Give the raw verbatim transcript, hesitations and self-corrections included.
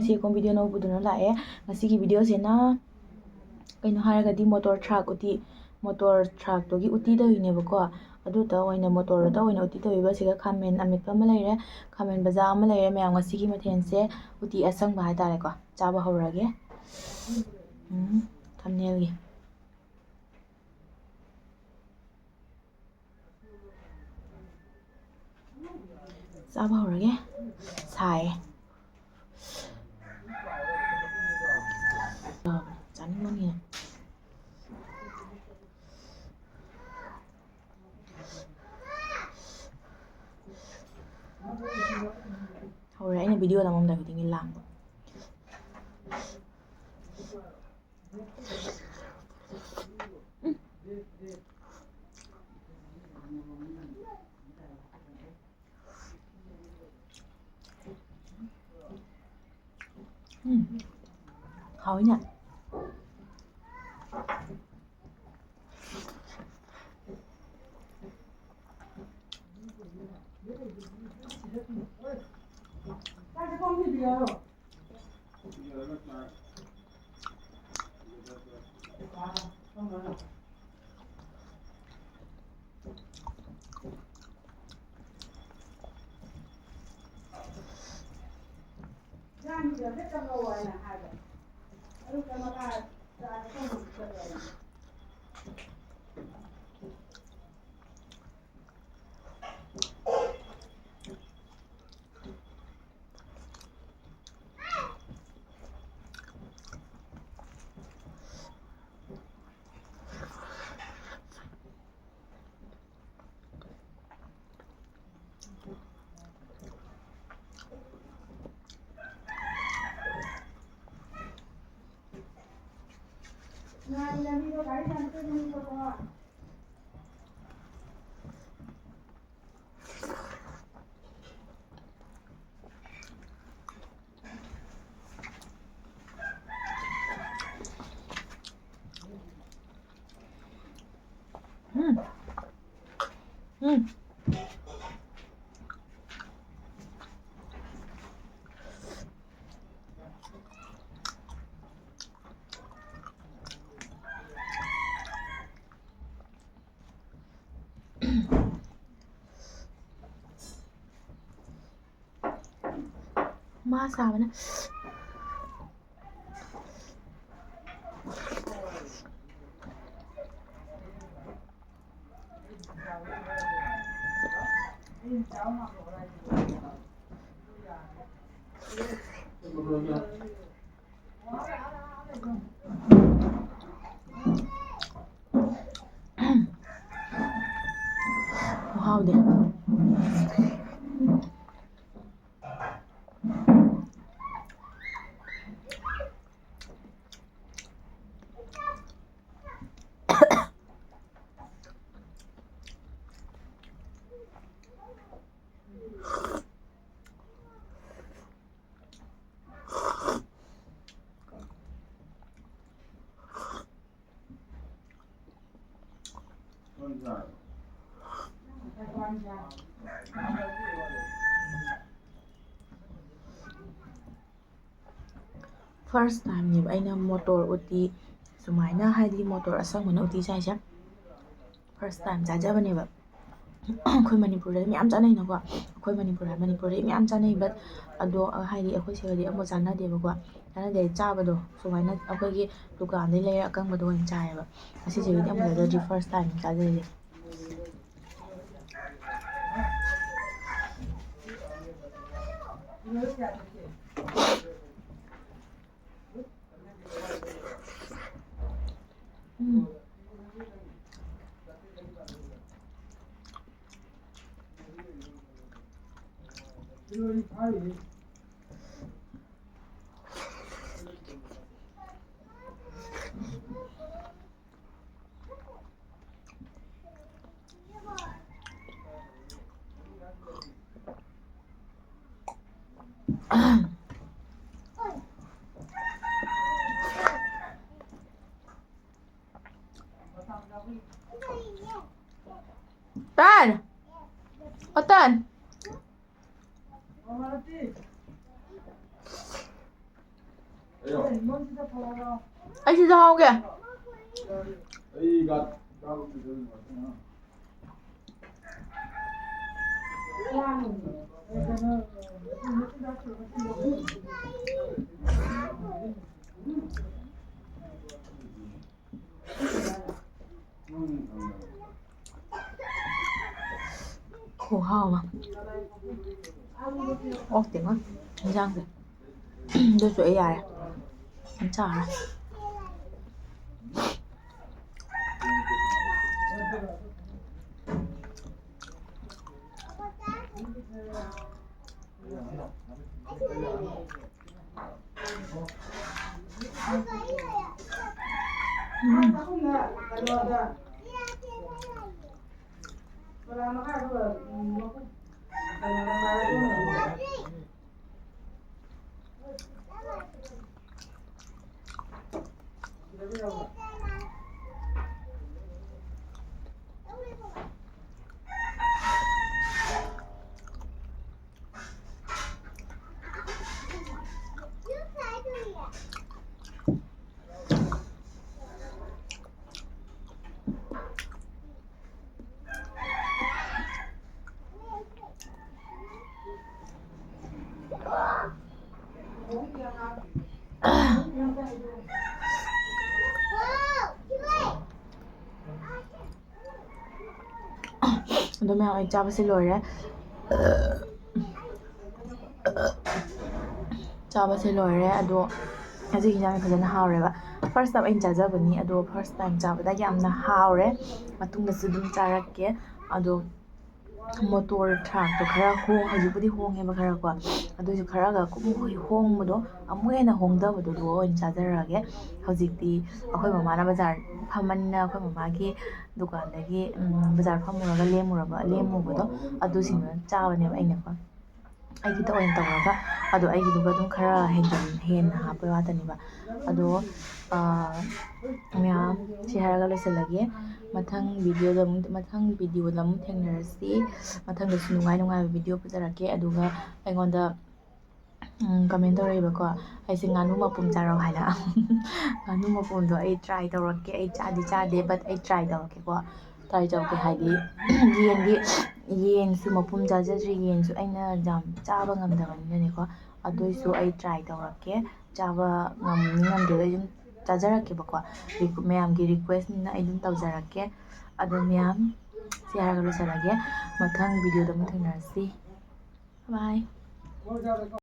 ꯁꯤ ꯀꯣꯝ ꯚꯤꯗꯤꯑꯣ ꯑꯅꯧꯕꯗꯨꯅ ꯂꯥꯛꯑꯦ꯫ ꯉꯁꯤꯒꯤ ꯚꯤꯗꯤꯑꯣꯁꯤꯅ ꯀꯩꯅꯣ ꯍꯥꯏꯔꯒꯗꯤ ꯃꯣꯇꯣꯔ ꯊ꯭ꯔꯥꯛ ꯎꯇꯤ, ꯃꯣꯇꯣꯔ ꯊ꯭ꯔꯥꯛꯇꯨꯒꯤ ꯎꯇꯤ ꯇꯧꯔꯤꯅꯦꯕꯀꯣ꯫ ꯑꯗꯨꯗ ꯑꯣꯏꯅ, ꯃꯣꯇꯣꯔꯗ ꯑꯣꯏꯅ ꯎꯇꯤ ꯇꯧꯕꯤꯕ꯫ ꯁꯤꯒ ꯈꯥꯃꯦꯟ ꯑꯃꯦꯠꯄ ꯑꯃ ꯂꯩꯔꯦ, ꯈꯥꯃꯦꯟ ꯕꯖꯥ ꯑꯃ ꯂꯩꯔꯦ꯫ ꯃꯌꯥꯝ, ꯉꯁꯤꯒꯤ ꯃꯊꯦꯜꯁꯦ ꯎꯇꯤ ꯑꯁꯪꯕ ꯍꯥꯏꯇꯥꯔꯦꯀꯣ꯫ ꯆꯥꯕ ꯍꯧꯔꯒꯦ꯫ ꯎꯝ, ꯊꯝꯅꯦꯜꯒꯤ꯫ ꯆꯥꯕ ꯍꯧꯔꯒꯦ꯫ ꯁꯥꯏꯌꯦ꯫ ꯆꯥꯅꯤꯡꯕꯅ ꯍꯦꯟꯅ꯫ ꯍꯧꯔꯦ ꯑꯩꯅ ꯚꯤꯗꯤꯑꯣ ꯅꯝꯃꯝꯗꯥꯏ ꯈꯨꯗꯤꯡꯒꯤ ꯂꯥꯡꯕ꯫ ꯎꯝ, ꯍꯥꯎꯏꯅꯦ꯫ ꯎꯝ꯫ ꯎꯝ꯫ ꯃꯥ ꯆꯥꯕꯅ꯫ ꯈꯨꯍꯥꯎꯗꯤ꯫ First timeꯅꯦꯕ ꯑꯩꯅ ꯃꯣꯇꯣꯔ ꯎꯇꯤ ꯁꯨꯃꯥꯏꯅ, ꯍꯥꯏꯗꯤ ꯃꯣꯇꯣꯔ ꯑꯁꯪꯕꯅ ꯎꯇꯤ ꯆꯥꯏꯁꯦ꯫ First time ꯆꯥꯖꯕꯅꯦꯕ꯫ ꯑꯩꯈꯣꯏ ꯃꯅꯤꯄꯨꯔꯗꯗꯤ ꯃꯌꯥꯝ ꯆꯥꯅꯩꯅꯀꯣ꯫ ꯑꯩꯈꯣꯏ ꯃꯅꯤꯄꯨꯔ, ꯃꯅꯤꯄꯨꯔꯗꯗꯤ ꯃꯌꯥꯝ ꯆꯥꯅꯩ, but ꯑꯗꯣ ꯍꯥꯏꯗꯤ ꯑꯩꯈꯣꯏ ꯁꯤꯗꯗꯤ ꯑꯃꯨꯛ ꯆꯥꯟꯅꯗꯦꯕꯀꯣ꯫ ꯆꯥꯟꯅꯗꯦ ꯍꯥꯏꯗꯤ ꯆꯥꯕꯗꯣ ꯁꯨꯃꯥꯏꯅ ꯑꯩꯈꯣꯏꯒꯤ ꯗꯨꯀꯥꯟꯗꯩ ꯂꯩꯔ ꯑꯀꯪꯕꯗꯣ ꯑꯣꯏꯅ ꯆꯥꯏꯌꯦꯕ꯫ ꯑꯁꯤꯁꯤꯒꯤꯗꯤ ꯑꯃꯨꯛ ꯆꯥꯖꯗ꯭ꯔꯤ, first time ꯆꯥꯖꯩꯁꯦ꯫ ꯎꯝ꯫ ꯇꯥꯟ! ꯑꯣ, ꯇꯥꯟ! ꯑꯩ ꯁꯤꯗ ꯍꯧꯒꯦ꯫ ꯈꯨꯍꯥꯎ ꯑꯃ꯫ ꯑꯣꯛꯇꯦꯉꯣ ꯏꯟꯖꯥꯡꯁꯦ꯫ ꯑꯗꯨꯁꯨ ꯑꯩ ꯌꯥꯔꯦ꯫ ꯑꯗꯨꯝ ꯆꯥꯔꯦ꯫ ꯑꯗꯣ ꯃꯌꯥꯝ, ꯑꯩ ꯆꯥꯕꯁꯦ ꯂꯣꯏꯔꯦ꯫ ꯆꯥꯕꯁꯦ ꯂꯣꯏꯔꯦ꯫ ꯑꯗꯣ ꯉꯁꯤꯒꯤ ꯏꯟꯖꯥꯡꯁꯦ ꯐꯖꯅ ꯍꯥꯎꯔꯦꯕ꯫ First time ꯑꯩꯅ ꯆꯥꯖꯕꯅꯤ, ꯑꯗꯣ first time ꯆꯥꯕꯗ ꯌꯥꯝꯅ ꯍꯥꯎꯔꯦ꯫ ꯃꯇꯨꯡꯗꯁꯨ ꯑꯗꯨꯝ ꯆꯥꯔꯛꯀꯦ꯫ ꯑꯗꯣ ꯃꯣꯇꯣꯔ ꯊ꯭ꯔꯥꯛꯇꯣ ꯈꯔ ꯍꯣꯡ-, ꯍꯧꯖꯤꯛꯄꯨꯗꯤ ꯍꯣꯡꯉꯦꯕ ꯈꯔ ꯀꯣ, ꯑꯗꯨꯏꯁꯨ ꯈꯔꯒ ꯀꯨꯝ ꯍꯣꯡꯕꯗꯣ, ꯑꯃꯨꯛ ꯍꯦꯟꯅ ꯍꯣꯡꯗꯕꯗꯣ ꯑꯗꯨ ꯑꯣꯏꯅ ꯆꯥꯖꯔꯛꯑꯒꯦ꯫ ꯍꯧꯖꯤꯛꯇꯤ ꯑꯩꯈꯣꯏ ꯃꯃꯥꯅ ꯕꯖꯥꯔ ꯐꯝꯕꯅꯤꯅ ꯑꯩꯈꯣꯏ ꯃꯃꯥꯒꯤ ꯗꯨꯀꯥꯟꯗꯒꯤ, ꯎꯝ, ꯕꯖꯥꯔ ꯐꯝꯃꯨꯔꯒ ꯂꯦꯝꯃꯨꯔꯕ, ꯂꯦꯝꯃꯨꯕꯗꯣ ꯑꯗꯨꯁꯤꯡꯗꯣ ꯆꯥꯕꯅꯦꯕ ꯑꯩꯅꯀꯣ꯫ ꯑꯩꯒꯤꯗ ꯑꯣꯏꯅ ꯇꯧꯔꯒ, ꯑꯗꯣ ꯑꯩꯒꯤꯗꯨꯒ ꯑꯗꯨꯝ ꯈꯔ ꯍꯦꯟꯖꯟ-, ꯍꯦꯟꯅ ꯍꯥꯞꯄꯩ ꯋꯥꯇꯅꯦꯕ꯫ ꯑꯗꯣ, ꯑꯥ, ꯃꯌꯥꯝ ꯁꯤ ꯍꯥꯏꯔꯒ ꯂꯣꯏꯁꯤꯜꯂꯒꯦ꯫ ꯃꯊꯪ ꯚꯤꯗꯤꯑꯣꯗ ꯑꯃꯨꯛ, ꯃꯊꯪ ꯚꯤꯗꯤꯑꯣꯗ ꯑꯃꯨꯛ ꯊꯦꯡꯅꯔꯁꯤ꯫ ꯃꯊꯪꯗꯁꯨ ꯅꯨꯡꯉꯥꯏ ꯅꯨꯡꯉꯥꯏꯕ ꯚꯤꯗꯤꯑꯣ ꯄꯨꯖꯔꯛꯀꯦ꯫ ꯑꯗꯨꯒ ꯑꯩꯉꯣꯟꯗ, ꯎꯝ, comment ꯇꯧꯔꯛꯏꯕꯀꯣ, ꯑꯩꯁꯦ ꯉꯥꯅꯨ ꯃꯄꯨꯝ ꯆꯥꯔꯛꯑꯣ ꯍꯥꯏꯅ꯫ ꯉꯥꯅꯨ ꯃꯄꯨꯝꯗꯣ ꯑꯩ try ꯇꯧꯔꯛꯀꯦ꯫ ꯑꯩ ꯆꯥꯗꯤ ꯆꯥꯗꯦ, but ꯑꯩ try ꯇꯧꯔꯛꯀꯦꯀꯣ꯫ Try ꯇꯧꯔꯛꯀꯦ ꯍꯥꯏꯗꯤ, ꯌꯦꯟꯗꯤ ꯌꯦꯟꯁꯨ ꯃꯄꯨꯝ ꯆꯥꯖꯗ꯭ꯔꯤ, ꯌꯦꯟꯁꯨ ꯑꯩꯅ ꯌꯥꯝ ꯆꯥꯕ ꯉꯝꯗꯕꯅꯤꯅꯅꯦꯀꯣ꯫ ꯑꯗꯨꯏꯁꯨ ꯑꯩ try ꯇꯧꯔꯛꯀꯦ, ꯆꯥꯕ ꯉꯝꯅꯤ ꯉꯝꯗꯦꯗꯣ ꯑꯩ ꯑꯗꯨꯝ ꯆꯥꯖꯔꯛꯀꯦꯕꯀꯣ꯫ ꯔꯤꯀ-, ꯃꯌꯥꯝꯒꯤ requestꯅꯤꯅ ꯑꯩ ꯑꯗꯨꯝ ꯇꯧꯖꯔꯛꯀꯦ꯫ ꯑꯗꯣ ꯃꯌꯥꯝ, ꯁꯤ ꯍꯥꯏꯔꯒ ꯂꯣꯏꯁꯤꯜꯂꯒꯦ꯫ ꯃꯊꯪ videoꯗ ꯑꯃꯨꯛ ꯊꯦꯡꯅꯔꯁꯤ꯫ Bye꯫